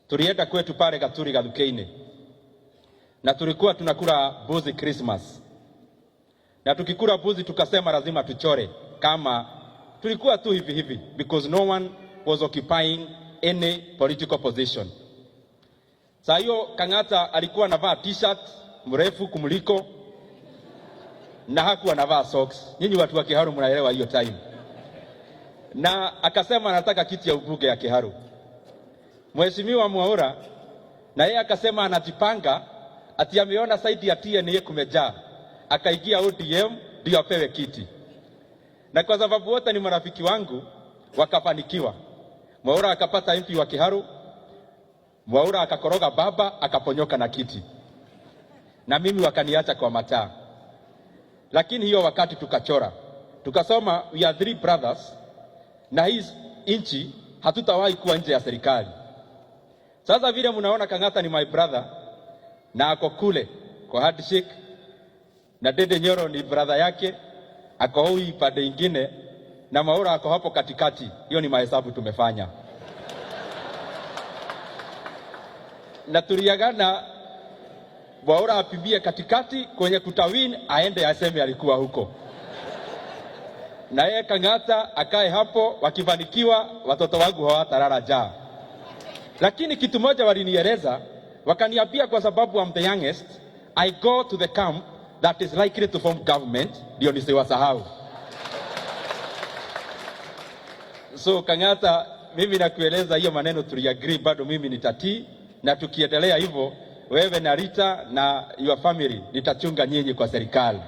Tulienda kwetu pale Gaturi Gathukeini na tulikuwa tunakula mbuzi Christmas, na tukikula mbuzi tukasema lazima tuchore kama tulikuwa tu hivi hivi, because no one was occupying any political position. Saa hiyo Kang'ata alikuwa anavaa t-shirt mrefu kumliko na hakuwa anavaa socks. Nyinyi watu wa Kiharu mnaelewa hiyo time. Na akasema anataka kiti ya ubunge ya Kiharu. Mheshimiwa Mwaura na yeye akasema anajipanga ati ameona side ya TNA kumejaa, akaingia ODM ndio apewe kiti, na kwa sababu wote ni marafiki wangu wakafanikiwa. Mwaura akapata MP wa Kiharu, Mwaura akakoroga baba akaponyoka na kiti, na mimi wakaniacha kwa mataa. Lakini hiyo wakati tukachora, tukasoma we are three brothers, na hii nchi hatutawahi kuwa nje ya serikali. Sasa vile mnaona Kang'ata ni my brother na ako kule kwa handshake, na Dede Nyoro ni brother yake, ako huyu pande ingine, na Mwaura ako hapo katikati. Hiyo ni mahesabu tumefanya na tuliagana Mwaura apimie katikati kwenye kutawin, aende aseme alikuwa huko, na yeye Kang'ata akae hapo. Wakifanikiwa watoto wangu hawatalala njaa. Lakini kitu moja walinieleza, wakaniambia kwa sababu I'm the youngest, I go to the camp that is likely to form government, ndio nisiwasahau. So Kang'ata, mimi nakueleza hiyo maneno tuliagree, bado mimi nitatii, na tukiendelea hivyo, wewe na Rita na your family nitachunga nyinyi kwa serikali.